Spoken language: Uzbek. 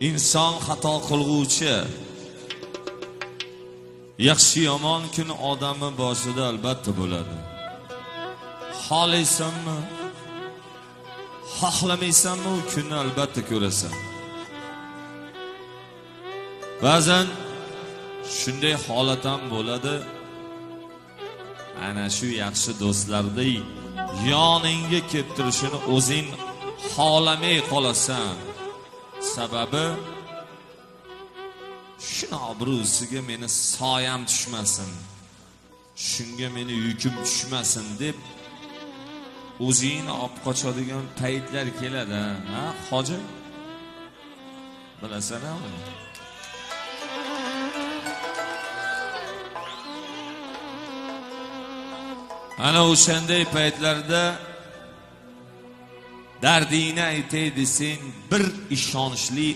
Inson xato qilg'uvchi. Yaxshi yomon kun odamni boshida albatta bo'ladi. Xohlaysanmi, xohlamaysanmi, u kunni albatta ko'rasan. Ba'zan shunday holat ham bo'ladi. Ana shu yaxshi do'stlardek yoningga kelib turishini o'zing xohlamay qolasan. Sababi shuni obro'siga meni soyam tushmasin, shunga meni yukim tushmasin deb o'zingni olib qochadigan paytlar keladi, ha, hoji? Bilasan-a uni? Ana o'shanday paytlarda dardingni aytay desang, bir ishonchli